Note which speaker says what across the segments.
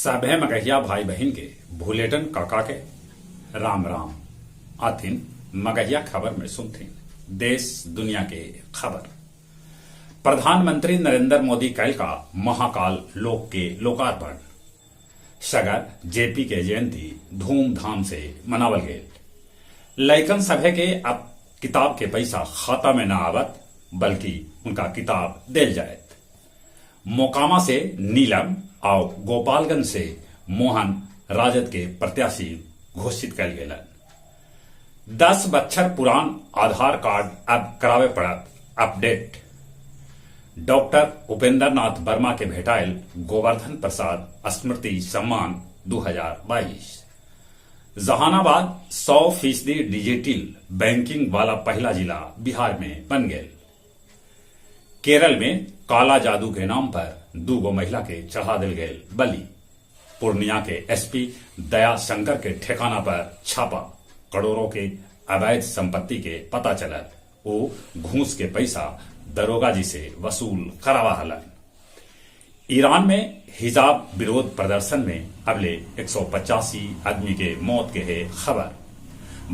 Speaker 1: सभे मगहिया भाई बहिन के भुलेटन काका के राम राम। आथिन मगहिया खबर में सुनथिन देश दुनिया के खबर। प्रधानमंत्री नरेंद्र मोदी कैल का महाकाल लोक के लोकार्पण। सगर जेपी के जयंती धूमधाम से मनावल गेल। लइकन सभे के अब किताब के पैसा खाता में न आवत बल्कि उनका किताब देल जायत। मोकामा से नीलम आउ गोपालगंज से मोहन राजद के प्रत्याशी घोषित कैल गेलन। 10 बच्छर पुरान आधार कार्ड अब करावे पड़त अपडेट। डॉक्टर उपेंद्र नाथ वर्मा के भेटायल गोवर्धन प्रसाद स्मृति सम्मान 2022। जहानाबाद 100% डिजिटल बैंकिंग वाला पहला जिला बिहार में बन गेल। केरल में काला जादू के नाम पर दूगो महिला के चढ़ा दिल गेल बलि। पूर्णिया के एसपी दया शंकर के ठिकाना पर छापा, करोड़ों के अवैध संपत्ति के पता चलल। वो घूस के पैसा दरोगा जी से वसूल करावा हलन। ईरान में हिजाब विरोध प्रदर्शन में अबले 185 आदमी के मौत के है खबर।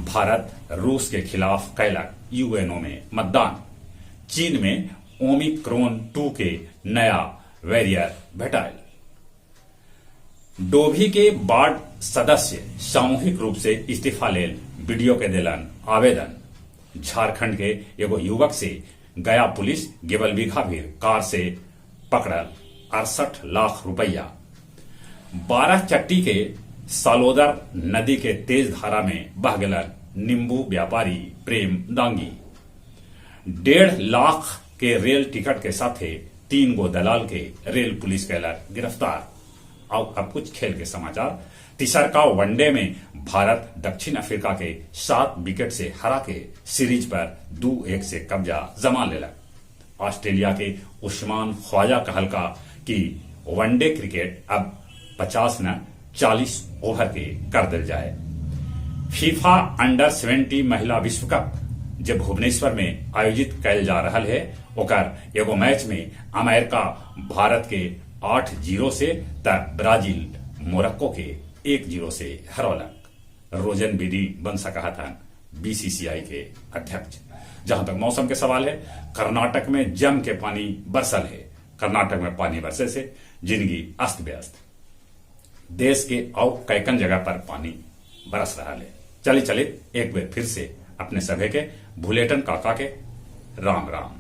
Speaker 1: भारत रूस के खिलाफ कैलक यूएनओ में मतदान। चीन में ओमिक्रोन 2 के नया वेरियर भेटायल। डोभी के वार्ड सदस्य सामूहिक रूप से इस्तीफा लेल बीडीओ के देलन आवेदन। झारखंड के एगो युवक से गया पुलिस गेवल बीघा भीर कार से पकड़ल 68 लाख रुपया। 12 चट्टी के सालोदर नदी के तेज धारा में बह गेलन नींबू व्यापारी प्रेम दांगी। 1.5 लाख के रेल टिकट के साथे 3 गो दलाल के रेल पुलिस कैलक गिरफ्तार। और अब कुछ खेल के समाचार। तीसरका वनडे में भारत दक्षिण अफ्रीका के 7 विकेट से हरा के सीरीज पर 2-1 से कब्जा जमा लेलक। ऑस्ट्रेलिया के उस्मान ख्वाजा कहलका कि वनडे क्रिकेट अब 50 न 40 ओवर के कर दिल जाए। फीफा अंडर 70 महिला विश्व कप जब भुवनेश्वर में आयोजित कैल जा रहा है, ओकर एगो मैच में अमेरिका भारत के 8-0 से त ब्राजील मोरक्को के 1-0 से हरौलक। रोजन बेदी बन सका था बीसीसीआई के अध्यक्ष। जहां तक मौसम के सवाल है, कर्नाटक में जम के पानी बरसल है। कर्नाटक में पानी बरसे से जिंदगी अस्त व्यस्त। देश के और कैकन जगह पर पानी बरस रहा है। चले चले एक बार फिर से अपने सभे के भुलेटन काका के राम राम।